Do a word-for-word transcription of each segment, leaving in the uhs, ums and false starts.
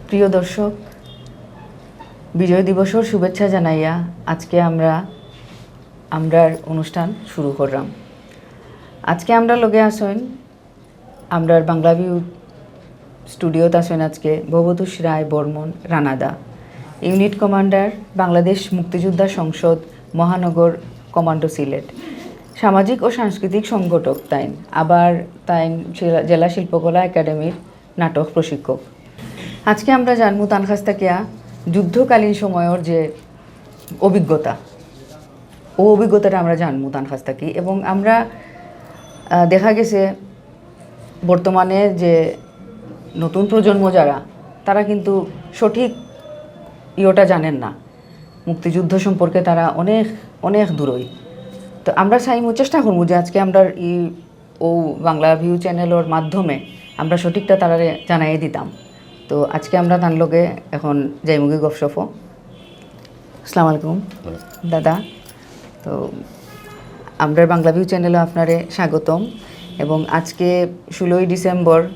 প্রিয় দর্শক, বিজয় দিবসর শুভেচ্ছা জানাইয়া আজকে আমরা আমরার অনুষ্ঠান শুরু করলাম। আজকে আমরার লগে আছইন, আমরার বাংলা ভিউ স্টুডিওত আছইন আজকে ভবতোষ রায় বর্মন রানাদা, ইউনিট কমান্ডার, বাংলাদেশ মুক্তিযোদ্ধা সংসদ, মহানগর কমান্ডো সিলেট, সামাজিক ও সাংস্কৃতিক সংগঠক তাইন, আবার তাইন জেলা, জেলা শিল্পকলা একাডেমির নাটক প্রশিক্ষক। আজকে আমরা জানমু তান কাছ থাকিয়া যুদ্ধকালীন সময়র যে অভিজ্ঞতা, ও অভিজ্ঞতাটা আমরা জানমু তান কাছ থাকি। এবং আমরা, আহ, দেখা গেছে বর্তমানে যে নতুন প্রজন্ম যারা, তারা কিন্তু সঠিক ইয়েটা জানেন না, মুক্তিযুদ্ধ সম্পর্কে তারা অনেক, অনেক দূরই। তো আমরা চাইমু, চেষ্টা করমু যে আজকে আমরা ই ও বাংলা ভিউ চ্যানেলর মাধ্যমে আমরা সঠিকটা তারারে জানাই দিতাম। তো আজকে আমরা তান লগে এখন যাইমুগি গপশপো। আসসালামু আলাইকুম দাদা। তো আমরা বাংলা ভিউ চ্যানেলে আপনারে স্বাগতম। এবং আজকে ষোলোই ডিসেম্বর,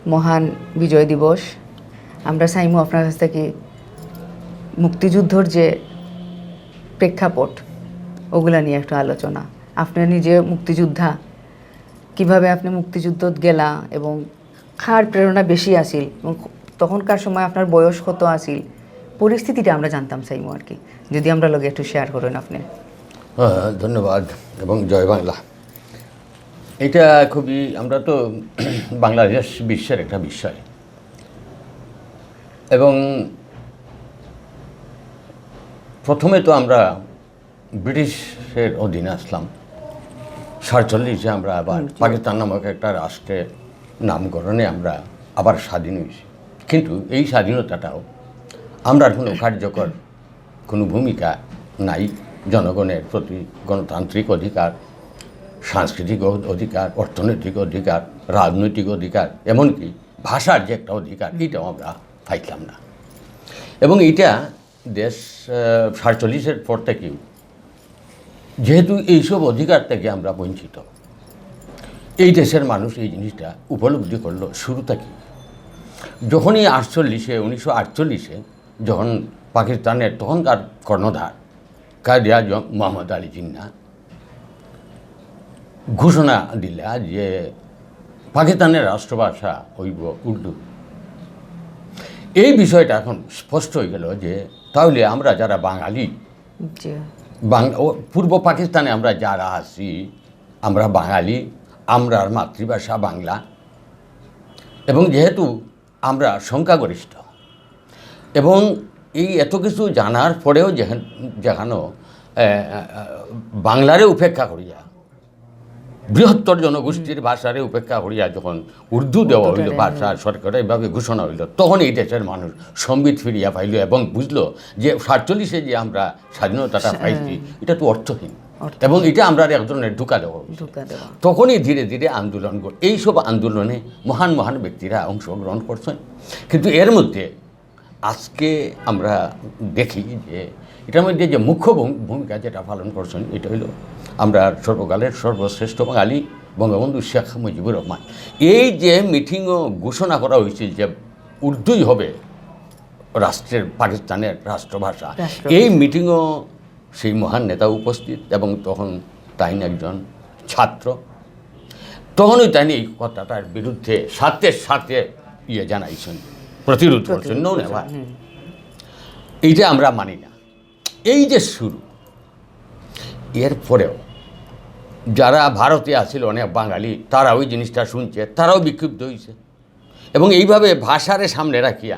মহান বিজয় দিবস। আমরা চাইমু আপনার কাছ থাকি মুক্তিযুদ্ধর যে প্রেক্ষাপট, ওগুলা নিয়ে একটু আলোচনা। আপনি নিজে মুক্তিযোদ্ধা, কিভাবে আপনি মুক্তিযুদ্ধত গেলা এবং কার প্রেরণা বেশি আছিল এবং তখনকার সময় আপনার বয়স কত আছিল, পরিস্থিতিটা আমরা জানতাম চাইমু আর কি, যদি আমরা লগে একটু শেয়ার করেন আপনি। হ্যাঁ, ধন্যবাদ এবং জয় বাংলা। এটা খুবই, আমরা তো বাংলাদেশ বিশ্বের একটা বিষয়, এবং প্রথমে তো আমরা ব্রিটিশের অধীনে আসলাম, সাতচল্লিশে আমরা আবার পাকিস্তান নামক একটা রাষ্ট্রের নামকরণে আমরা আবার স্বাধীন হয়েছি। কিন্তু এই স্বাধীনতাটাও আমরা কোনো কার্যকর কোনো ভূমিকা নাই। জনগণের প্রতি গণতান্ত্রিক অধিকার, সাংস্কৃতিক অ- অধিকার, অর্থনৈতিক অধিকার, রাজনৈতিক অধিকার, এমনকি ভাষার যে একটা অধিকার, এটাও আমরা পাইতাম না। এবং এটা দেশ সাতচল্লিশের পর থেকেও যেহেতু এইসব অধিকার থেকে আমরা বঞ্চিত, এই দেশের মানুষ এই জিনিসটা উপলব্ধি করলো শুরু থেকে। যখনই আটচল্লিশে, উনিশশো আটচল্লিশে, যখন পাকিস্তানের তখনকার কর্ণধার কায়দে আজম মোহাম্মদ আলী জিন্না ঘোষণা দিলা যে পাকিস্তানের রাষ্ট্রভাষা হইব উর্দু, এই বিষয়টা এখন স্পষ্ট হয়ে গেল যে তাহলে আমরা যারা বাঙালি, জি। বাং- ও, পূর্ব পাকিস্তানে আমরা যারা আছি, আমরা বাঙালি, আমরার মাতৃভাষা বাংলা, এবং যেহেতু আমরা সংখ্যাগরিষ্ঠ, এবং এই এত কিছু জানার পরেও যেখান- যেখানো এ, এ, এ, বাংলারে উপেক্ষা করিয়া, বৃহত্তর জনগোষ্ঠীর ভাষারে উপেক্ষা করিয়া যখন উর্দু দেওয়া হইল, ভাষা সরকার এইভাবে ঘোষণা হইল, তখন এই দেশের মানুষ সম্বিত ফিরিয়া পাইল এবং বুঝলো যে সাতচল্লিশে যে আমরা স্বাধীনতাটা পাইছি, এটা তো অর্থহীন, এবং এটা আমরা এক ধরনের ধোঁকা দেওয়া হইছে। ধোঁকা দেওয়া। তখনই ধীরে ধীরে আন্দোলন গড়- এইসব আন্দোলনে মহান মহান ব্যক্তিরা অংশগ্রহণ করছেন। কিন্তু এর মধ্যে আজকে আমরা দেখি যে এটার মধ্যে যে মুখ্য ভূ- ভূমিকা যেটা পালন করছেন, এটা হলো আমরা সর্বকালের সর্বশ্রেষ্ঠ বাঙালি বঙ্গবন্ধু শেখ মুজিবুর রহমান। এই যে মিটিংও ঘোষণা করা হয়েছিল যে উর্দুই হবে রাষ্ট্রের, পাকিস্তানের রাষ্ট্রভাষা, রাষ্ট্রভাষা। এই মিটিংও সেই মহান নেতা উপস্থিত, এবং তখন তাইন একজন ছাত্র, তখনই তাইন এই কথাটার বিরুদ্ধে সাথে সাথে ইয়ে জানাইছেন, প্রতিরোধ করছেন। No, never। এইটা আমরা মানি না। এই যে শুরু, এরপরেও যারা ভারতে আছিল অনেক বাঙালি, তারা ওই জিনিসটা শুনছে, তারাও বিক্ষুব্ধ হয়েছে। এবং এইভাবে ভাষারে সামনে রাখিয়া,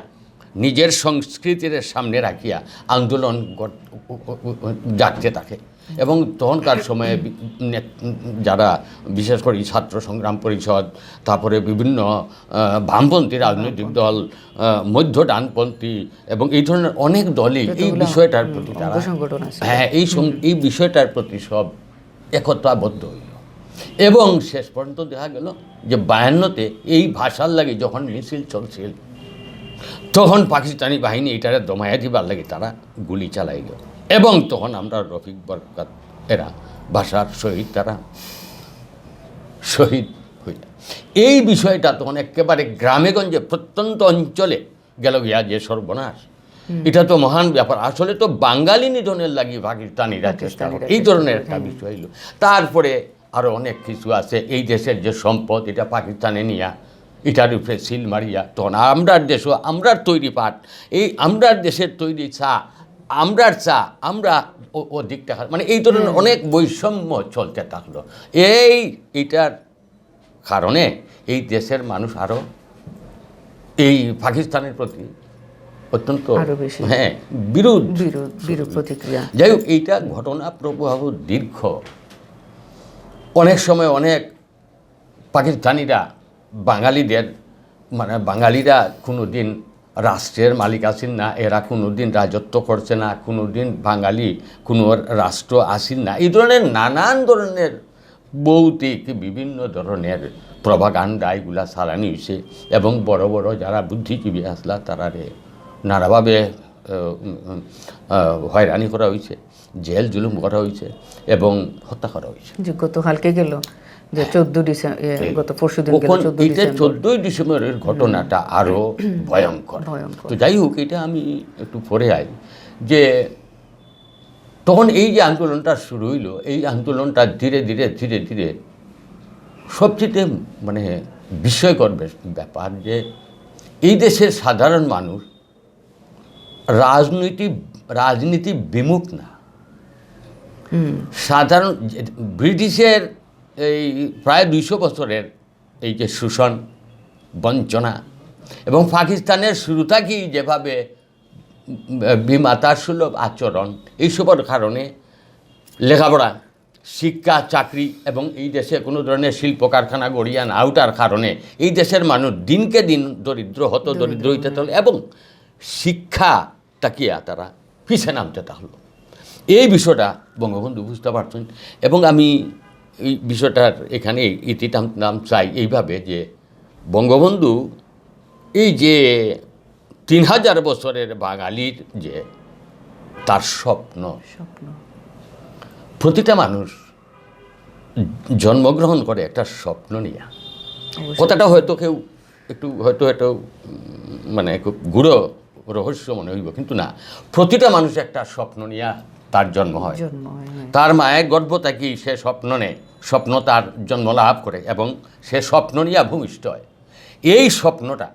নিজের সংস্কৃতিরে সামনে রাখিয়া আন্দোলন গড়- জাগতে থাকে। এবং তখনকার সময়ে বি- নে- যারা, বিশেষ করে ছাত্র সংগ্রাম পরিষদ, তারপরে বিভিন্ন আহ, বামপন্থী রাজনৈতিক দল, আহ, মধ্য ডানপন্থী এবং এই ধরনের অনেক দলই এই যতগুলো, বিষয়টার হুম, প্রতি অঙ্গ তারা, সংগঠন আছে। হ্যাঁ, এই সং- এই বিষয়টার প্রতি সব একতাবদ্ধ হইল। এবং শেষ পর্যন্ত দেখা গেল যে বায়ান্নতে এই ভাষার লাগি যখন মিছিল চলছিল, তখন পাকিস্তানি বাহিনী এটারে দমাইয়া দিবার লাগি তারা গুলি চালাইল। এবং তখন আমরা রফিক বরকত এরা ভাষার শহীদ, তারা শহীদ হইল। এই বিষয়টা তখন একেবারে গ্রামে গঞ্জে, প্রত্যন্ত অঞ্চলে গেল গিয়া যে সর্বনাশ, এটা তো মহান ব্যাপার। আসলে তো বাঙালি নিধনের লাগি পাকিস্তানিরা চেষ্টা করে, এই ধরনের একটা বিষয় হইল। তারপরে আরো অনেক কিছু আছে, এই দেশের যে সম্পদ, এটা পাকিস্তানে নিয়া এটার উপরে সিল মারিয়া, তখন আমরার দেশও, আমরার তৈরি পাট, এই আমরার দেশের তৈরি চা, আমরার চা, আমরা অ-, অধিক টাকা, মানে, এই ধরনের অনেক বৈষম্য চলতে থাকলো। এই, এইটার কারণে এই দেশের মানুষ আরো এই পাকিস্তানের প্রতি অত্যন্ত, আরো বেশি। হ্যাঁ, বিরোধ। বিরোধ, বিরূপ প্রতিক্রিয়া। যাই হোক, এইটা ঘটনা প্রবাহ দীর্ঘ। অনেক সময় অনেক পাকিস্তানিরা বাঙালিদের, মানে, বাঙালিরা কোনোদিন রাষ্ট্রের মালিক আছেন না, এরা কোনোদিন রাজত্ব করছে না, কোনোদিন বাঙালি কোনো রাষ্ট্র আছেন না, এই ধরনের নানান ধরনের ভৌতিক বিভিন্ন ধরনের প্রপাগান্ডা এগুলা চালানি হইছে। এবং বড় বড় যারা বুদ্ধিজীবী আসলা, তারারে নানাভাবে, আহ, উম, উম, আহ, হয়রানি করা হইছে, জেল জুলুম করা হইছে এবং হত্যা করা হইছে। যে গতকালকে গেল, যে চোদ্দ ডিসেম্বর, গত পরশু দিন গেল, চোদ্দ ডিসেম্বর। চোদ্দই ডিসেম্বরের ঘটনাটা আরো ভয়ঙ্কর। ভয়ঙ্কর। তো যাই হোক, এটা আমি একটু পরে আই, যে তখন এই যে আন্দোলনটা শুরু হইল, এই আন্দোলনটা ধীরে ধীরে, ধীরে ধীরে সবচেয়ে, মানে, বিস্ময়কর বে-, ব্যাপার যে এই দেশের সাধারণ মানুষ রাজনীতি, রাজনীতি বিমুখ না। সাধারণ যে, ব্রিটিশের এই প্রায় দুইশো বছরের এই যে শোষণ, বঞ্চনা এবং পাকিস্তানের শুরু থাকি যেভাবে বিমাতা সুলভ আচরণ, এইসবের কারণে লেখাপড়া, শিক্ষা, চাকরি এবং এই দেশে কোনো ধরনের শিল্প কারখানা গড়িয়া না ওঠার কারণে এই দেশের মানুষ দিনকে দিন দরিদ্র হতো, দরিদ্র হইতে থাকলো এবং শিক্ষা তাকিয়া তারা পিছে নামতে থাকলো। এই বিষয়টা বঙ্গবন্ধু বুঝতে পারছেন এবং আমি এই বিষয়টার এখানে ইতি টানতাম চাই এইভাবে যে বঙ্গবন্ধু এই যে তিন হাজার বছরের বাঙালির যে তার স্বপ্ন, স্বপ্ন। প্রতিটা মানুষ জন্মগ্রহণ করে একটা স্বপ্ন নিয়া। অবশ্যই। কথাটা হয়তো কেউ একটু, হয়তো, হয়তো, উম, মানে, খুব গূঢ় রহস্য মনে হইব, কিন্তু না, প্রতিটা মানুষ একটা স্বপ্ন নিয়া তার জন্ম হয়। জন্ম হয়, হ্যাঁ। তার মায়ের গর্ভ থাকি সে স্বপ্ন নেয়, স্বপ্ন তার জন্ম লাভ করে এবং সে স্বপ্ন নিয়া ভূমিষ্ঠ হয়। এই স্বপ্নটা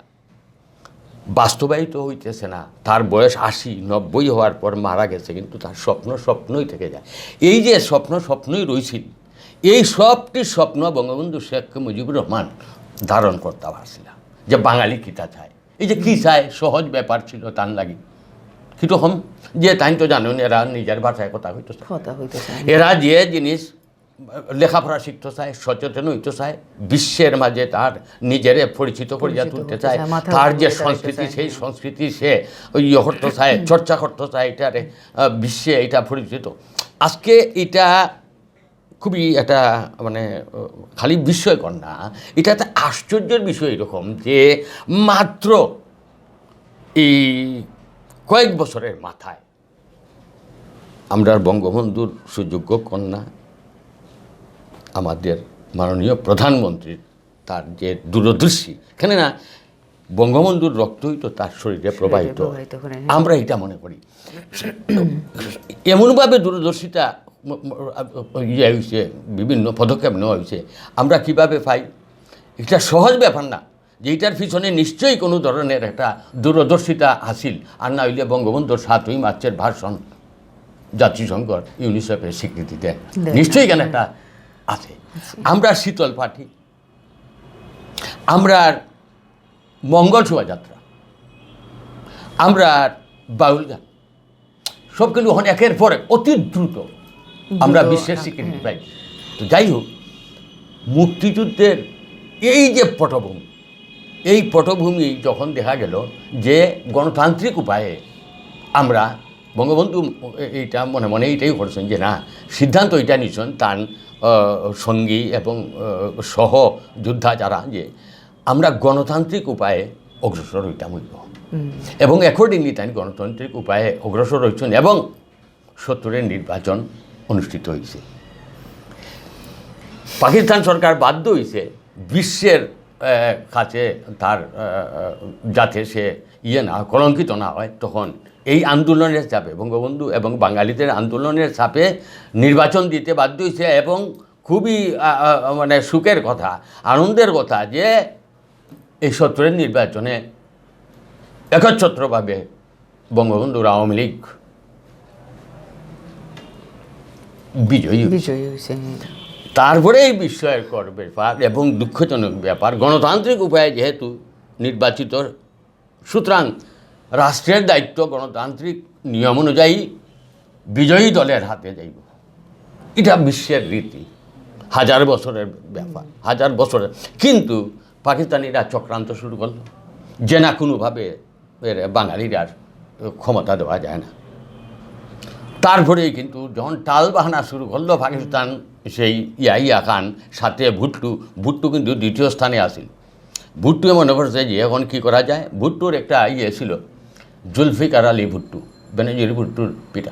বাস্তবায়িত হইতেছে না। তার বয়স আশি, নব্বই হওয়ার পর মারা গেছে, কিন্তু তার স্বপ্ন স্বপ্নই থেকে যায়। এই যে স্বপ্ন স্বপ্নই রইছিল, এই সবটি স্বপ্ন বঙ্গবন্ধু শেখ মুজিবুর রহমান ধারণ করতে পারছিল না। যে বাঙালি কিতা চায়, এই যে কি চায়, সহজ ব্যাপার ছিল তার লাগি। কিরকম? যে তাই তো জানেন, এরা নিজের ভাষায় কথা কইতো চায়। কথা কইতো চায়। এরা যে জিনিস লেখাপড়া শিখতে চায়, সচেতন হইতে চায়, বিশ্বের মাঝে তার নিজেরে পরিচিত করিয়া পরিচিত তুলতে করতে চায়, চায়, মাথা তার যে উঠিয়ে দাঁড়াইতে সংস্কৃতি, চায়, সেই হ্যাঁ। সংস্কৃতি সে ওই ইয়ে করতে চায়, চর্চা করতে চায়, এটারে, আহ, বিশ্বে এটা পরিচিত। আজকে এটা খুবই একটা, মানে, আহ, খালি বিস্ময়কর না, এটা একটা আশ্চর্যের বিষয় এরকম যে মাত্র এই কয়েক বছরের মাথায় আমরার বঙ্গবন্ধুর সুযোগ্য কন্যা, আমাদের মাননীয় প্রধানমন্ত্রীর তার যে দূরদর্শী, কেন না, বঙ্গবন্ধুর রক্তই তো তার শরীরে শরীরে প্রবাহিত। প্রবাহিত করে, হ্যাঁ। আমরা এটা মনে করি। এমনভাবে দূরদর্শিতা ম-, ম-, ইয়ে হইছে, বিভিন্ন পদক্ষেপ নেওয়া হইছে। আমরা কিভাবে পাই? এটা সহজ ব্যাপার না, যে এটার পিছনে নিশ্চয়ই কোনো ধরনের একটা দূরদর্শিতা আছিল, আর না হইলে বঙ্গবন্ধুর সাতই মার্চের ভাষণ জাতিসংঘর ইউনিসেফের স্বীকৃতি দেন। দেন, নিশ্চয়ই এখানে হ্যাঁ। একটা আছে। আছে। আমরা শীতল পার্টি, আমরা মঙ্গল শোভাযাত্রা, আমরা বাউল গান, সব কিন্তু এখন একের পর এক অতি দ্রুত আমরা দ্রুত, বিশ্বের হ্যাঁ, স্বীকৃতি হ্যাঁ। পাই। তো যাই হোক, মুক্তিযুদ্ধের এই যে পটভূমি, এই পটভূমি যখন দেখা গেল যে গণতান্ত্রিক উপায়ে আমরা, বঙ্গবন্ধু এ-, এইটা মনে মনে এইটাই করছেন যে না, সিদ্ধান্ত এটা নিচ্ছেন তার, আহ, সঙ্গী এবং, আহ, সহ যোদ্ধা যারা, যে আমরা গণতান্ত্রিক উপায়ে অগ্রসর হইতাম হইব। হুম। এবং অ্যাকর্ডিংলি তাই গণতান্ত্রিক উপায়ে অগ্রসর হইছেন এবং সত্তরের নির্বাচন অনুষ্ঠিত হয়েছে। পাকিস্তান সরকার বাধ্য হয়েছে বিশ্বের আহ, কাছে তার, আহ, যাতে সে ইয়ে না, কলঙ্কিত না হয়, তখন এই আন্দোলনের চাপে, বঙ্গবন্ধু এবং বাঙালিদের আন্দোলনের চাপে নির্বাচন দিতে বাধ্য হয়েছে। এবং খুবই, আহ, আহ, মানে, সুখের কথা, আনন্দের কথা যে এই সতেরোর নির্বাচনে একচ্ছত্রভাবে বঙ্গবন্ধুর আওয়ামী লীগ বিজয়ী হয়েছে। বিজয়ী হয়েছে। তারপরে এই বিস্ময়কর ব্যাপার এবং দুঃখজনক ব্যাপার, গণতান্ত্রিক উপায়ে যেহেতু নির্বাচিত, সুতরাং রাষ্ট্রের দায়িত্ব গণতান্ত্রিক নিয়ম অনুযায়ী বিজয়ী দলের হাতে যাইব। এটা বিশ্বের রীতি, হাজার বছরের ব্যাপার, হাজার বছরের। কিন্তু পাকিস্তানিরা চক্রান্ত শুরু করলো যে না, কোনোভাবে এর বাঙালির আর ক্ষমতা দেওয়া যায় না। তারপরেই কিন্তু যখন টাল বাহানা শুরু করলো পাকিস্তান, সেই ইয়াহিয়া খান, সাথে ভুট্টো, ভুট্টো কিন্তু দ্বিতীয় স্থানে আছিল। ভুট্টোয়ে মনে করছে যে এখন কি করা যায়। ভুট্টোর একটা ইয়ে ছিল, জুলফিকার আলী ভুট্টো, বেনজির ভুট্টোর পিতা।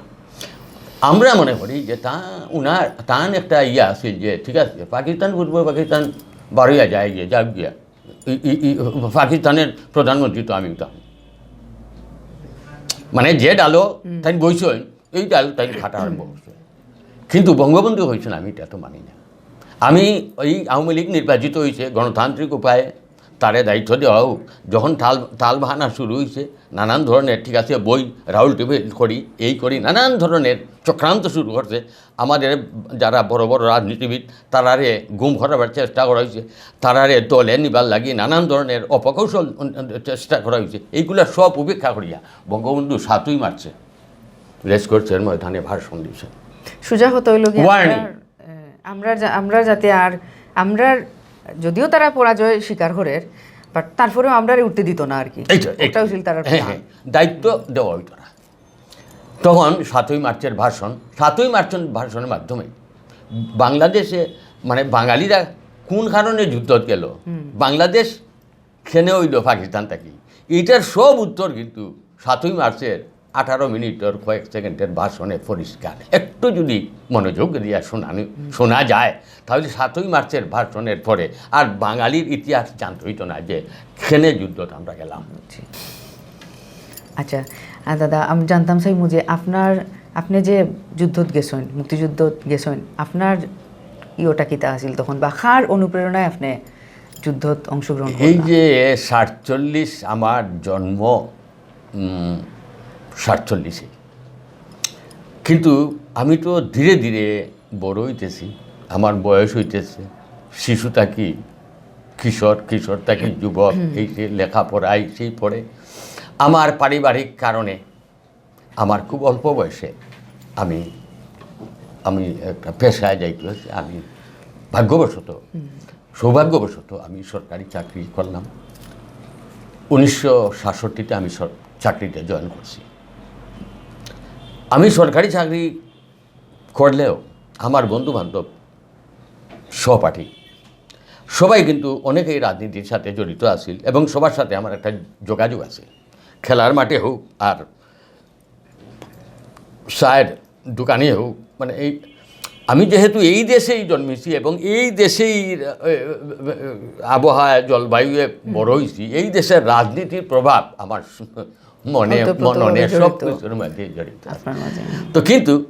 আমরা মনে করি যে তা উনার, তান একটা ইয়ে আছিল যে ঠিক আছে, পাকিস্তান, পূর্ব পাকিস্তান বারোইয়া যায় গিয়া, যাক গিয়া, ই- ই- ই- পাকিস্তানের প্রধানমন্ত্রী তো আমি উঠাম। মানে যে ডালো তাই বইছেন, এই ডাল তাই খাটা আরম্ভ করছে। কিন্তু বঙ্গবন্ধু কইছেন, আমি এটা তো মানি না। আমি, এই আওয়ামী লীগ নির্বাচিত হয়েছে গণতান্ত্রিক উপায়ে, তারে দায়িত্ব দেওয়া হোক। যখন টাল টাল বাহানা শুরু হয়েছে, নানান ধরনের, ঠিক আছে, বই, রাউল টিভি করি, এই করি, নানান ধরনের চক্রান্ত শুরু করছে। আমাদের যারা বড় বড় রাজনীতিবিদ, তারারে গুম করাবার চেষ্টা করা হয়েছে, তারারে দলে নিবার লাগি নানান ধরনের অপকৌশল চেষ্টা করা হয়েছে। এইগুলা সব উপেক্ষা করিয়া বঙ্গবন্ধু সাতই মার্চে রেসকোর্সের ময়দানে ভাষণ দিয়েছেন। সুজা হতো হইল গিয়া Warning। আমরার, এ, আমরার যা- আমরার যাতে আর, আমরার যদিও তারা পরাজয় স্বীকার করের, বাট তারপরেও আমরারে উঠতে দিত না আর কি। এই তো, এই তো। ওটাও ছিল তার হ্যাঁ, হ্যাঁ, দায়িত্ব দেওয়া হইতো না। তখন সাতই মার্চের ভাষণ, সাতই মার্চের ভাষণের মাধ্যমে বাংলাদেশে, মানে, বাঙালিরা কোন কারণে যুদ্ধত গেল, বাংলাদেশ কেনে হইল পাকিস্তান থাকি, এইটার সব উত্তর কিন্তু সাতই মার্চের আঠারো মিনিটর কয়েক সেকেন্ডের ভাষণে পরিষ্কার। একটু যদি মনোযোগ দিয়া শোনানি শোনা যায়, তাহলে সাতই মার্চের ভাষণের পরে আর বাঙালির ইতিহাস জানতে হইতো না যে কেনে যুদ্ধত আমরা গেলাম। আচ্ছা, আহ, দাদা, আমি জানতাম চাইমু যে আপনার, আপনি যে যুদ্ধত গেছেন, মুক্তিযুদ্ধত গেছেন, আপনার ইয়েটা কিতা আছিল তখন, বা কার অনুপ্রেরণায় আপনি যুদ্ধত অংশগ্রহণ এই করলেন? যে সাতচল্লিশ, আমার জন্ম উম, সাতচল্লিশে, কিন্তু আমি তো ধীরে ধীরে বড় হইতেছি, আমার বয়স হইতেছে, শিশু থাকি কিশোর, কিশোর থাকি যুবক, এই যে লেখাপড়া, এই সেই পড়ে আমার পারিবারিক কারণে আমার খুব অল্প বয়সে আমি, আমি একটা পেশায় যাইতে হয়েছে। আমি ভাগ্যবশত, সৌভাগ্যবশত আমি সরকারি চাকরি করলাম। উনিশশো সাতষট্টিতে আমি সর- চাকরিতে জয়েন করছি। আমি সরকারি চাকরি করলেও আমার বন্ধু বান্ধব, সহপাঠী, সবাই কিন্তু অনেকেই রাজনীতির সাথে জড়িত আছিল এবং সবার সাথে আমার একটা যোগাযোগ আছে, খেলার মাঠে হোক আর চায়ের দোকানে হোক। মানে, এই আমি যেহেতু এই দেশেই জন্মেছি এবং এই দেশেই, এ, এ, এ, আবহাওয়া, জলবায়ুয়ে বড় হয়েছি, এই দেশের রাজনীতির প্রভাব আমার মনে ওতপ্রোতভাবে মননে জড়িত। সব কিছুর মধ্যে জড়িত আছে। আপনার মাঝে। তো কিন্তু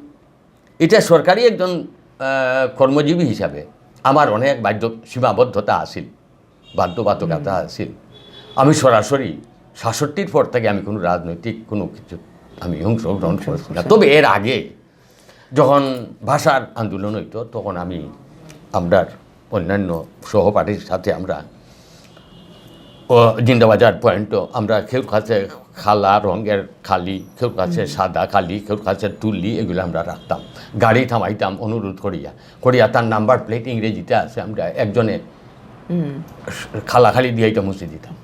এটা সরকারি একজন, আহ, কর্মজীবী হিসাবে আমার অনেক বাধ্য, সীমাবদ্ধতা আছিল, বাধ্যবাধকতা আছিল। আমি সরাসরি সাতষট্টির পর থেকে আমি কোনো রাজনৈতিক কোনো কিছু আমি অংশগ্রহণ করছি না। তবে এর আগে যখন ভাষার আন্দোলন হইতো, তখন আমি আমরার অন্যান্য সহপাঠীর সাথে আমরা ও জিন্দাবাজার পয়েন্টও আমরা কেউর কাছে কালা রঙের কালি, কেউর কাছে সাদা কালি, কেউর কাছে তুলি, এগুলো আমরা রাখতাম। গাড়ি থামাইতাম অনুরোধ করিয়া, করিয়া তার নাম্বার প্লেট ইংরেজিতে আছে, আমরা একজনে কালা কালি দিয়ে এটা মুছে দিতাম,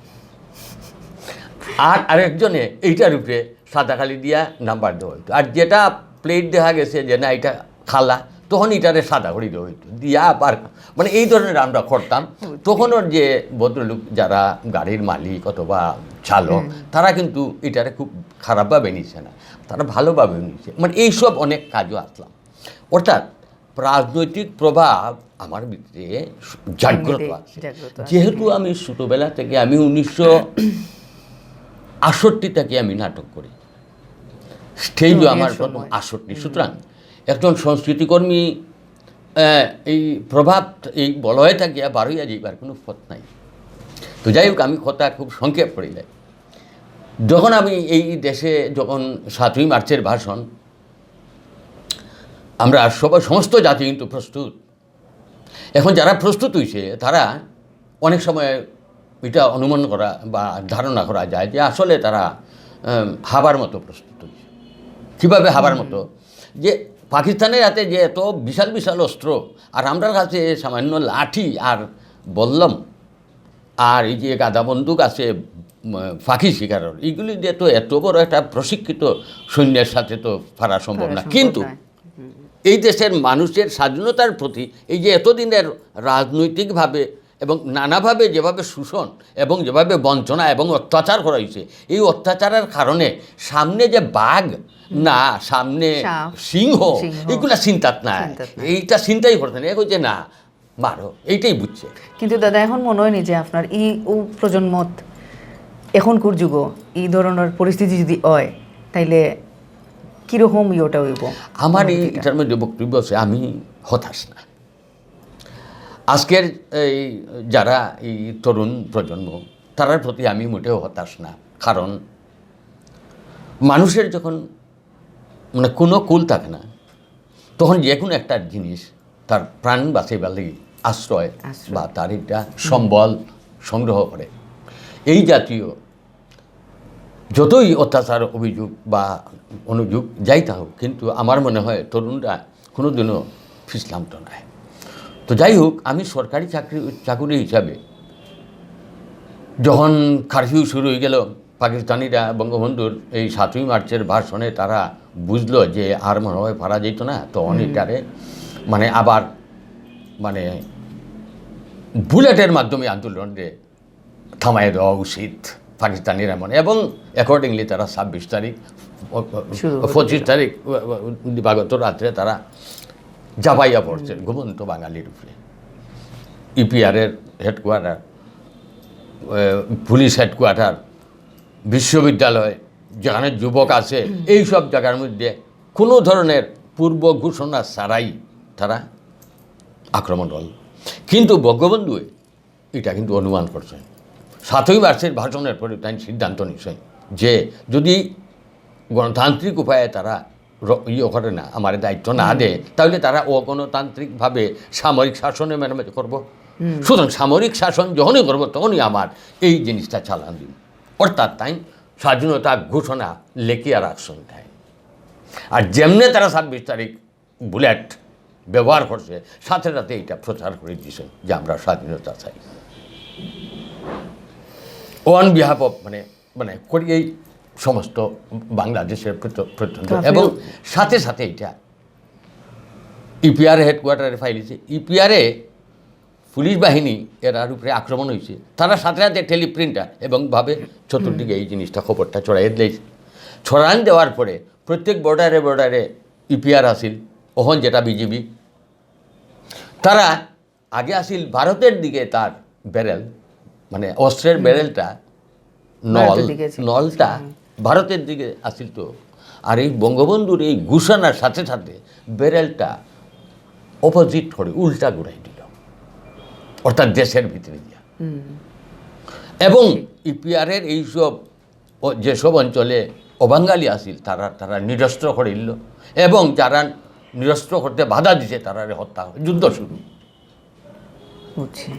আর আরেকজনে এইটার উপরে সাদা কালি দিয়া নাম্বার দেওয়া হইতো। আর যেটা প্লেট দেখা গেছে যে না, এটা কালা, তখন এটারে সাদা করে দেওয়া হইতো, দিয়া আবার, মানে, এই ধরনের আমরা করতাম। তখনও যে ভদ্রলোক যারা গাড়ির মালিক অথবা চালক, তারা কিন্তু এটারে খুব খারাপভাবে নিচ্ছে না, তারা ভালোভাবে নিচ্ছে। মানে, এইসব অনেক কাজও আসলাম। অর্থাৎ রাজনৈতিক প্রভাব আমার ভিতরে জাগ্রত এমনিতেই আছে। জাগ্রত আছে, যেহেতু আমি ছোটবেলা থেকে, আমি উনিশশো আটষট্টি থেকে আমি নাটক করি, স্টেজও জুনিয়র আমার প্রথম সময়। আটষট্টি। সুতরাং একজন সংস্কৃতিকর্মী, আহ, এই প্রভাব, এই বলয় থাকিয়া বারইয়া যাইবার কোনো পথ নাই। তো যাই হোক, আমি কথা খুব সংক্ষেপ করিলাই। যখন আমি এই দেশে, যখন সাতই মার্চের ভাষণ, আমরা সবাই, সমস্ত জাতি কিন্তু প্রস্তুত। এখন যারা প্রস্তুত হইছে, তারা অনেক সময় এটা অনুমান করা বা ধারণা করা যায় যে আসলে তারা, উম, হাবার মতো প্রস্তুত হইছে। কিভাবে হাবার মতো? যে পাকিস্তানের হাতে যে এত বিশাল বিশাল অস্ত্র, আর আমরার কাছে সামান্য লাঠি আর বল্লম, আর এই যে গাদা বন্দুক আছে, উম, পাখি শিকারের, এইগুলি দিয়ে তো এত বড় একটা প্রশিক্ষিত সৈন্যের সাথে তো পারা সম্ভব পারা না। সম্ভব কিন্তু নয়। এই দেশের মানুষের স্বাধীনতার প্রতি এই যে এতদিনের রাজনৈতিকভাবে এবং নানাভাবে যেভাবে শোষণ এবং যেভাবে বঞ্চনা এবং অত্যাচার করা হয়েছে, এই অত্যাচারের কারণে সামনে যে বাঘ, না, সামনে সাপ, সিংহ, সিংহ। এইগুলা চিন্তাত নাই। চিন্তাত নাই। এইটা চিন্তাই করছে না। এখন যে না, মারো, এইটাই বুঝছে। কিন্তু দাদা, এখন মনে হয়নি যে আপনার এই ও প্রজন্মত এখনকুর যুগ এই ধরনের পরিস্থিতি যদি হয়, তাইলে কিরকম ইয়েটা হইব? আমার এই অনুভূতিটা? এটার মধ্যে বক্তব্য আছে, আমি হতাশ না। আজকের এই যারা এই তরুণ প্রজন্ম, তারার প্রতি আমি মোটেও হতাশ না। কারণ মানুষের যখন, মানে, কোনো কুল থাকে না, তখন যে কোনো একটা জিনিস তার প্রাণ বাঁচাইবার লাগি আশ্রয় আশ্রয়। বা তার একটা সম্বল সংগ্রহ করে। এই জাতীয় যতই অত্যাচার অভিযোগ বা অনুযোগ যাই থাকুক, কিন্তু আমার মনে হয় তরুণরা কোনোদিনও পিছলামতো নয়। তো যাই হোক, আমি সরকারি চাকরি, চাকুরি হিসাবে যখন কারফিউ শুরু হয়ে গেল, পাকিস্তানিরা বঙ্গবন্ধুর এই সাতই মার্চের ভাষণে তারা বুঝলো যে আর মনে হয় পারা যেত না, তখন এটারে, মানে, আবার, মানে, বুলেটের মাধ্যমে আন্দোলনরে থামাই দেওয়া উচিত পাকিস্তানিরা মনে। এবং অ্যাকর্ডিংলি তারা ছাব্বিশ তারিখ, শুরু হলো। পঁচিশ তারিখ দিবাগত রাত্রে তারা ঝাঁপাইয়া পড়ছে ঘুমন্ত বাঙালির উপরে। ইপিআর এর হেডকোয়ার্টার, পুলিশ হেডকোয়ার্টার, বিশ্ববিদ্যালয়, যেখানে যুবক আছে, এই সব জায়গার মধ্যে কোনো ধরনের পূর্ব ঘোষণা ছাড়াই তারা আক্রমণ হল। কিন্তু বঙ্গবন্ধু এটা কিন্তু অনুমান করছেন। সাতই মার্চের ভাষণের পরে তাই সিদ্ধান্ত নিছেন যে যদি গণতান্ত্রিক উপায়ে তারা র-, ইয়ে করে না, আমারে দায়িত্ব না দেয়, তাহলে তারা অগণতান্ত্রিকভাবে সামরিক শাসনে মেরামতি করব। সুতরাং সামরিক শাসন যখনই করব, তখনই আমার এই জিনিসটা চালান দিব। অর্থাৎ তাই স্বাধীনতা ঘোষণা লেখিয়া রাখছেন তাই। আর যেমনে তারা ছাব্বিশ তারিখ বুলেট ব্যবহার করছে, সাথে সাথে এটা প্রচার করে দিয়েছেন যে আমরা স্বাধীনতা চাই। অন বিহাফ অফ, মানে, মানে, করি এই সমস্ত বাংলাদেশের প্রত-, প্রত্যন্ত, কারফিউ। এবং সাথে সাথে এটা ইপিআর হেডকোয়ার্টারে ফাইলিছে। ইপিআরে পুলিশ বাহিনী এরার উপরে আক্রমণ হয়েছে, তারা সাথে সাথে টেলিপ্রিন্টার এবং ভাবে চতুর্দিকে এই জিনিসটা, খবরটা ছড়াই দিয়েছে। ছড়ান দেওয়ার পরে প্রত্যেক বর্ডারে বর্ডারে ইপিআর আছিল, অখন যেটা বিজিবি, তারা আগে আছিল ভারতের দিকে তার ব্যারেল, মানে অস্ত্রের ব্যারেলটা, নল, ভারতের দিকে আছিল। নলটা ভারতের দিকে আছিল তো। আর এই বঙ্গবন্ধুর এই ঘোষণার সাথে সাথে ব্যারেলটা অপোজিট করে উল্টা ঘুরাই দিল, অর্থাৎ দেশের ভিতরে দিয়া। এবং ইপিআর এর এইসব ও-, যেসব অঞ্চলে অবাঙালি আছিল, তারা, তারা নিরস্ত্র করিল, এবং যারা নিরস্ত্র করতে বাধা দিছে, তারা হত্যা, যুদ্ধ শুরু। বুঝছি।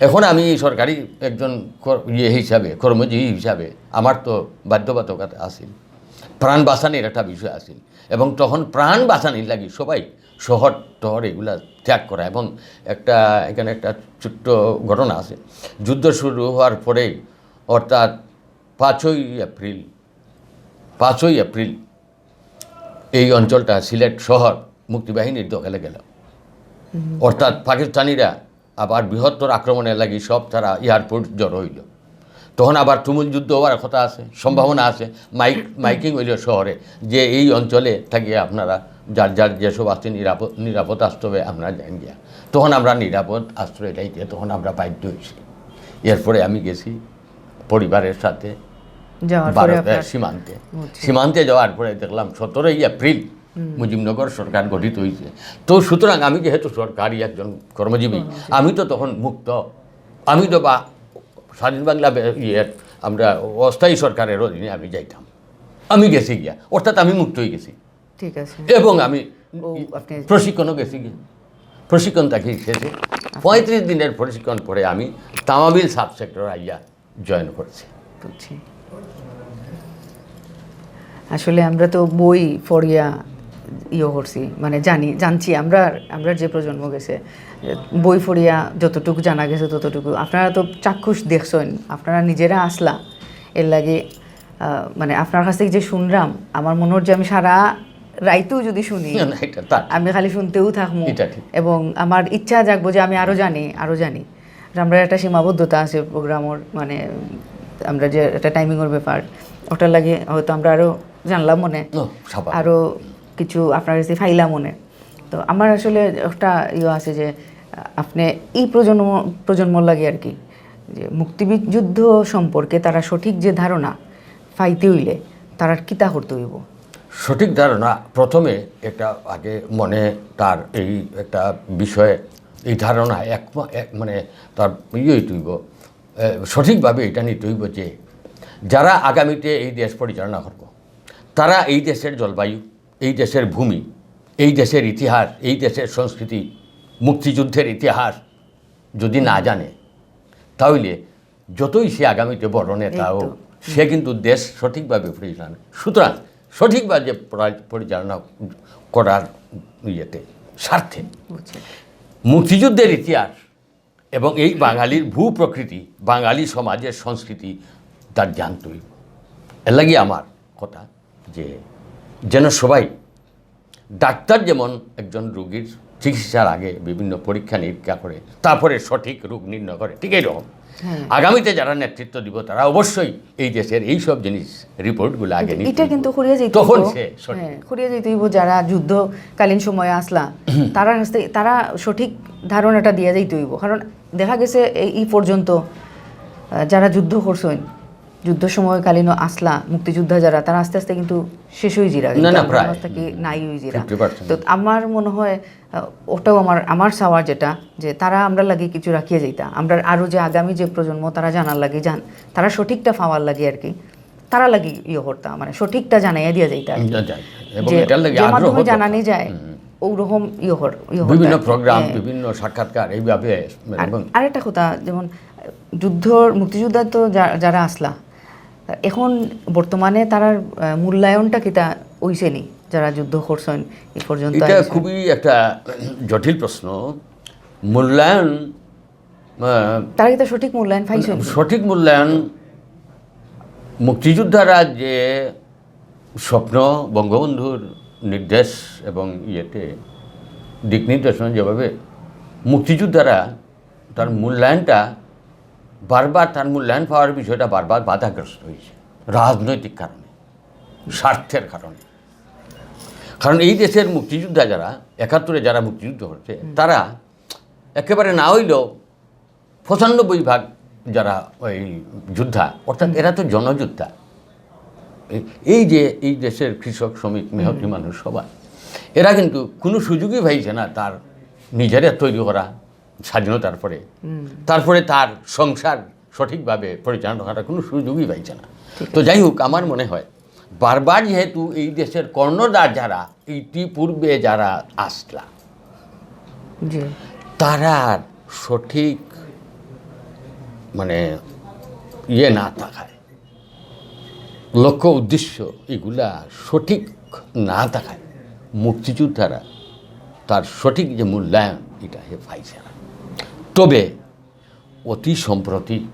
এখন আমি সরকারি একজন কর-, ইয়ে হিসাবে, কর্মজীবী হিসাবে আমার তো বাধ্যবাধকতা আছিল, প্রাণ বাঁচানির একটা বিষয় আছিল, এবং তখন প্রাণ বাঁচানির লাগি সবাই শহর টহর এগুলা ত্যাগ করা। এবং একটা, এখানে একটা ছোট্ট ঘটনা আছে। যুদ্ধ শুরু হওয়ার পরেই, অর্থাৎ পাঁচই এপ্রিল, পাঁচই এপ্রিল এই অঞ্চলটা, সিলেট শহর, মুক্তিবাহিনীর দখলে গেল। অর্থাৎ পাকিস্তানিরা আবার বৃহত্তর আক্রমণের লাগি সব তারা এয়ারপোর্ট জড়ো হইল। তখন আবার তুমুল যুদ্ধ হওয়ার কথা আছে, সম্ভাবনা আছে। মাইক, মাইকিং হইল শহরে যে এই অঞ্চলে থাকিয়া আপনারা যার যার যেসব আছে নিরাপদ, নিরাপদ আশ্রয়ে আমরা যাই গিয়া। তখন আমরা নিরাপদ আশ্রয় চাইতে তখন আমরা বাধ্য হয়েছি। এরপরে আমি গেছি পরিবারের সাথে যাওয়ার পরে ভারত আপনার সীমান্তে। বুঝছি। সীমান্তে যাওয়ার পরে দেখলাম সতেরোই এপ্রিল মুজিবনগর সরকার গঠিত হয়েছে। তো সুতরাং আমি যেহেতু সরকারি একজন কর্মজীবী, আমি তো তখন মুক্ত। আমি তো বা স্বাধীন বাংলা বে- ইয়ে, আমরা অস্থায়ী সরকারের অধীনে আমি যাইতাম। আমি গেছি গিয়া, অর্থাৎ আমি মুক্ত হয়ে গেছি। ঠিক আছে। এবং আমি ও, আপনি প্রশিক্ষণও গেছি গিয়া। প্রশিক্ষণ তাকে শেষে পঁয়ত্রিশ দিনের প্রশিক্ষণ পরে আমি তামাবিল সাব সেক্টর আইয়া জয়েন করছি। বুঝছি। আসলে আমরা তো বই পড়িয়া ইয়ে করছি, মানে জানি, জানছি আমরা, আমরা যে প্রজন্ম গেছে, বই পড়িয়া যতটুকু জানা গেছে ততটুকু। আপনারা তো চাক্ষুষ দেখছেন, আপনারা নিজেরা আসলা, এর লাগি আহ, মানে আপনার কাছ থেকে যে শুনলাম, আমার মনে হচ্ছে আমি সারা রাইতেও যদি শুনি, না, এটা তার আমি খালি শুনতেও থাকবো। এটা ঠিক। এবং আমার ইচ্ছা জাগবো যে আমি আরো জানি, আরো জানি। আর আমরা একটা সীমাবদ্ধতা আছে প্রোগ্রামর, মানে আমরা যে একটা টাইমিংর ব্যাপার, ওটার লাগি হয়তো আমরা আরো জানলাম মনে, ও, স্বাভাবিক। আরো কিছু আপনার কাছে পাইলাম মনে। তো আমার আসলে একটা ইয়ে আছে যে, আহ, আপনি এই প্রজন্ম, প্রজন্মর লাগি আর কি, যে মুক্তিযুদ্ধ সম্পর্কে তারা সঠিক যে ধারণা পাইতে হইলে তারার কিতা করতে হইব? সঠিক ধারণা, প্রথমে একটা আগে মনে তার এই একটা বিষয়ে এই ধারণা এক, এক মানে তার ইয়ে হইতে হইব, এ, সঠিকভাবে এটা নিতে হইব যে যারা আগামীতে এই দেশ পরিচালনা করব, তারা এই দেশের জলবায়ু, এই দেশের ভূমি, এই দেশের ইতিহাস, এই দেশের সংস্কৃতি, মুক্তিযুদ্ধের ইতিহাস যদি না জানে, তাহলে যতই সে আগামীতে বড় নেতা এই তো। হোক, সে কিন্তু দেশ সঠিকভাবে পরিচালনা, সুতরাং সঠিকভাবে পরা- পরিচালনা করার ইয়েতে, স্বার্থে বুঝছি। মুক্তিযুদ্ধের ইতিহাস এবং এই বাঙালির ভূ প্রকৃতি, বাঙালি সমাজের সংস্কৃতি তার জানতে হইব। এর লাগি আমার কথা যে যেন সবাই, ডাক্তার যেমন একজন রোগীর চিকিৎসার আগে বিভিন্ন পরীক্ষা নিরীক্ষা করে, তারপরে সঠিক রোগ নির্ণয় করে, ঠিক এইরকম হ্যাঁ। আগামীতে যারা নেতৃত্ব দিব, তারা অবশ্যই এই দেশের এই সব জিনিস, রিপোর্টগুলো আগে নিতে এটা হইব। কিন্তু করিয়া যাইতে তখন হইব। সে সঠিক। হ্যাঁ, করিয়া যাইতে হইব যারা যুদ্ধকালীন সময়ে আসলা, তারার কাছ থেকে তারা সঠিক ধারণাটা দিয়া যাইতে হইব। কারণ দেখা গেছে এই, এই পর্যন্ত আহ, যারা যুদ্ধ করছেন, যুদ্ধ সময়কালীন আসলা, মুক্তিযোদ্ধা যারা, তারা আস্তে আস্তে কিন্তু শেষ হয়ে যিরা, না, কিন্তু না, আমরা প্রায়। কাছ থেকে নাই হয়ে যিরা। Fifty percent. তো আমার মনে হয় আহ, ওটাও আমার, আমার চাওয়ার যেটা, যে তারা আমরা লাগি কিছু রাখিয়া যাইতা, আমরা আরো যে আগামী যে প্রজন্ম তারা জানার লাগি জান, তারা সঠিকটা পাওয়ার লাগি আর কি, তারা লাগি ইয়ে করতা, মানে সঠিকটা জানাইয়া দিয়া যাইতা আর কি। যা যায়। এবং যে, এটার লাগি যে আগ্রহ মাধ্যমে দরকার। জানানি যায়, ওরকম ইয়ে কর-, ইয়ে করতা বিভিন্ন আর কি। প্রোগ্রাম, হ্যাঁ। বিভিন্ন সাক্ষাৎকার, এইভাবে মানে, আর এবং আরেকটা কথা, যেমন যুদ্ধর, মুক্তিযোদ্ধা তো যা-, যারা আসলা, এখন বর্তমানে তারার আহ, মূল্যায়নটা কিতা হইছে নি, যারা যুদ্ধ করছেন এই পর্যন্ত এটা আইছেন? খুবই একটা জটিল প্রশ্ন। মূল্যায়ন, আহ, তারা কিতা সঠিক মূল্যায়ন পাইছেন? সঠিক মূল্যায়ন, মুক্তিযোদ্ধারা যে স্বপ্ন, বঙ্গবন্ধুর নির্দেশ এবং ইয়েতে দিক নির্দেশনা যেভাবে মুক্তিযোদ্ধারা তার মূল্যায়নটা বারবার, তার মূল্যায়ন পাওয়ার বিষয়টা বারবার বাধাগ্রস্ত হয়েছে রাজনৈতিক কারণে, স্বার্থের কারণে। কারণ এই দেশের মুক্তিযোদ্ধা যারা, একাত্তরে যারা মুক্তিযুদ্ধ করছে, তারা একেবারে না হইলেও পঁচানব্বই ভাগ যারা ওই যোদ্ধা, অর্থাৎ এরা তো জনযোদ্ধা। এই, এই যে এই দেশের কৃষক, শ্রমিক, মেহনতি মানুষ সবাই, এরা কিন্তু কোনো সুযোগই পাইছে না তার নিজের তৈরি করা স্বাধীনতার পরে, তারপরে তার সংসার সঠিকভাবে পরিচালনা করার কোনো সুযোগই পাইছে না। তো যাই হোক, আমার মনে হয় বারবার যেহেতু এই দেশের কর্ণধার যারা ইতিপূর্বে যারা আসলা, জি। তারার সঠিক মানে ইয়ে না থাকায়, লক্ষ্য উদ্দেশ্য এগুলা সঠিক না থাকায় মুক্তিযোদ্ধারা তার সঠিক যে মূল্যায়ন, এটা হে পাইছে না। তবে অতি সম্প্রতি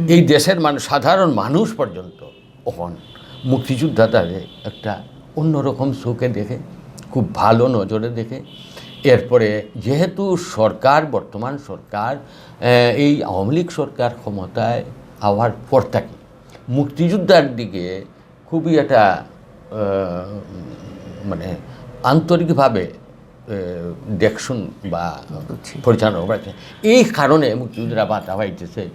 এই দেশের মানুষ, সাধারণ মানুষ পর্যন্ত এখন মুক্তিযোদ্ধাদের একটা অন্যরকম চোখে দেখে, খুব ভালো নজরে দেখে। এরপরে যেহেতু সরকার, বর্তমান সরকার, আহ, এই আওয়ামী লীগ সরকার ক্ষমতায় আওয়ার পর থেকে মুক্তিযোদ্ধার দিকে খুবই একটা, আহ, মানে আন্তরিকভাবে এ, দেখছইন বা পরিচালনা করছেন। এই কারণে মুক্তিযোদ্ধারা ভাতা পাইতেছে।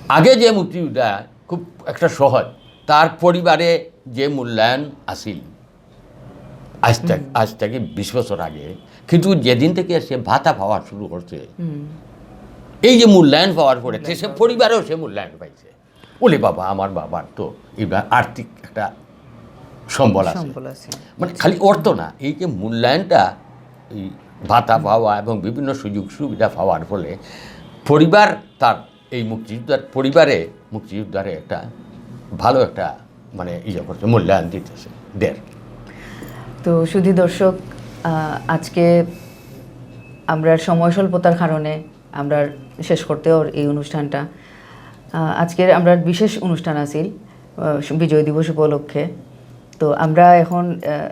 আগে যে মুক্তিযোদ্ধা খুব একটা সহজ, তার পরিবারে যে মূল্যায়ন আছিল আজ থাকি বিশ বছর আগে, কিন্তু যেদিন থেকে সে ভাতা পাওয়া শুরু করছে, এই যে মূল্যায়ন পাওয়ার পরে সে পরিবারেও সে মূল্যায়ন পাইছে। ওলে বাবা, আমার বাবার তো এবার আর্থিক একটা সম্বল আছে। মানে খালি অর্থ না, এই যে মূল্যায়নটা, এই ভাতা পাওয়া এবং বিভিন্ন সুযোগ সুবিধা পাওয়ার ফলে পরিবার তার এই মুক্তিযোদ্ধার পরিবারে মুক্তিযোদ্ধারে একটা ভালো একটা মানে ইয়ে করছে, মূল্যায়ন দিতেছে দের। তো সুধী দর্শক, আহ, আজকে আমরা সময় স্বল্পতার কারণে আমরা শেষ করতে অর এই অনুষ্ঠানটা। আহ, আজকের আমরা বিশেষ অনুষ্ঠান আছিল আহ, বিজয় দিবস উপলক্ষে। তো আমরা এখন আহ,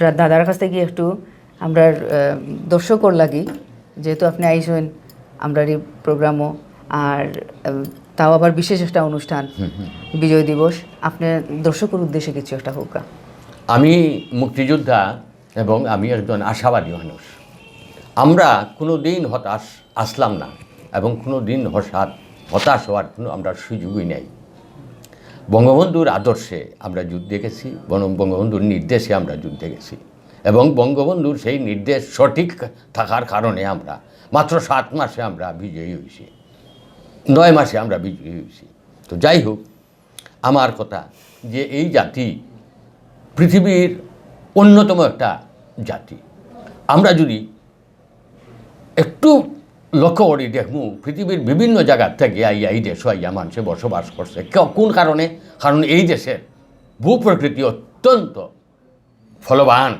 রা- দাদার কাছ থেকে একটু আমরা আহ, দর্শকর লাগি, যেহেতু আপনি আইসেন আমরার এই প্রোগ্রামও, আর আহ, তাও আবার বিশেষ একটা অনুষ্ঠান বিজয় দিবস, আপনি দর্শকর উদ্দেশ্যে কিছু একটা হোক। আমি মুক্তিযোদ্ধা এবং আমি একজন আশাবাদী মানুষ। আমরা কোনো দিন হতাশ আসলাম না এবং কোনো দিন হতাশ হতাশ হওয়ার কোনো আমরা সুযোগই নেই। বঙ্গবন্ধুর আদর্শে আমরা যুদ্ধে গেছি, বন- বঙ্গবন্ধুর নির্দেশে আমরা যুদ্ধে গেছি এবং বঙ্গবন্ধুর সেই নির্দেশ সঠিক থাকার কারণে আমরা মাত্র সাত মাসে আমরা বিজয়ী হয়েছি, নয় মাসে আমরা বিজয়ী হয়েছি। তো যাই হোক, আমার কথা যে এই জাতি পৃথিবীর অন্যতম একটা জাতি। আমরা যদি একটু লক্ষ্য করি দেখমু, পৃথিবীর বিভিন্ন জায়গা থেকে আইয়া এই দেশে আইয়া মানুষে বসবাস করছে। কে- কোন কারণে? কারণ এই দেশের ভূপ্রকৃতি অত্যন্ত ফলবান,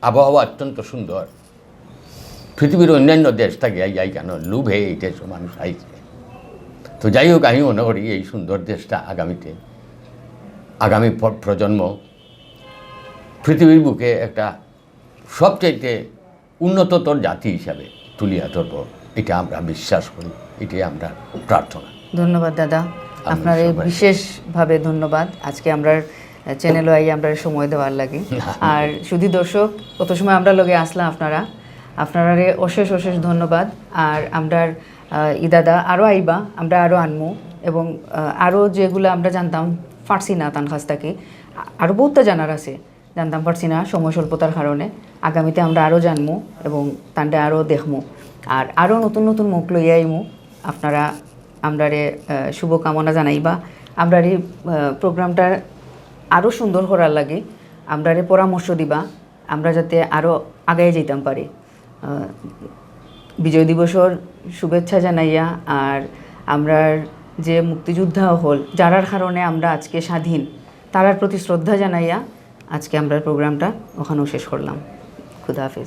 আবহাওয়া অত্যন্ত সুন্দর। পৃথিবীর অন্যান্য দেশ থেকে আইয়া কেন লোভে এই দেশে মানুষ আইছে। তো যাই হোক, আমি মনে করি এই সুন্দর দেশটা আগামীতে, আগামী প্র- প্রজন্ম পৃথিবীর বুকে একটা সবচাইতে উন্নততর জাতি হিসাবে তুলিয়া ধরব, এটা আমরা বিশ্বাস করি, এটাই আমরা প্রার্থনা। ধন্যবাদ দাদা, আপনারে বিশেষভাবে ধন্যবাদ আজকে আমরার চ্যানেলো আই আমরারে সময় দেওয়ার লাগি। আর সুধী দর্শক, অত সময় আমরার লগে আসলা আপনারা, আপনারারে অশেষ অশেষ ধন্যবাদ। আর আমরার আহ, ই দাদা আরও আইবা, আমরা আরও আনমু এবং আহ, আরও যেগুলা আমরা জানতাম পারছি না তান কাছ থাকি, আ- আরও বহুততা জানার আছে, জানতাম পারছি না সময় স্বল্পতার কারণে। আগামীতে আমরা আরও জানমু এবং তানরে আরও দেখমু, আর আরও নতুন নতুন মুখ লইয়া আইমু। আপনারা আমরারে আহ, শুভকামনা জানাইবা, আমরার এই আহ, প্রোগ্রামটা আরও সুন্দর করার লাগি আমরারে পরামর্শ দিবা, আমরা যাতে আরও আগাই যাইতাম পারি। আহ, বিজয় দিবসর শুভেচ্ছা জানাইয়া আর আমরার যে মুক্তিযোদ্ধা হল, যারার কারণে আমরা আজকে স্বাধীন, তারার প্রতি শ্রদ্ধা জানাইয়া আজকে আমরার প্রোগ্রামটা ওখানেও শেষ করলাম। খুদা হাফিজ।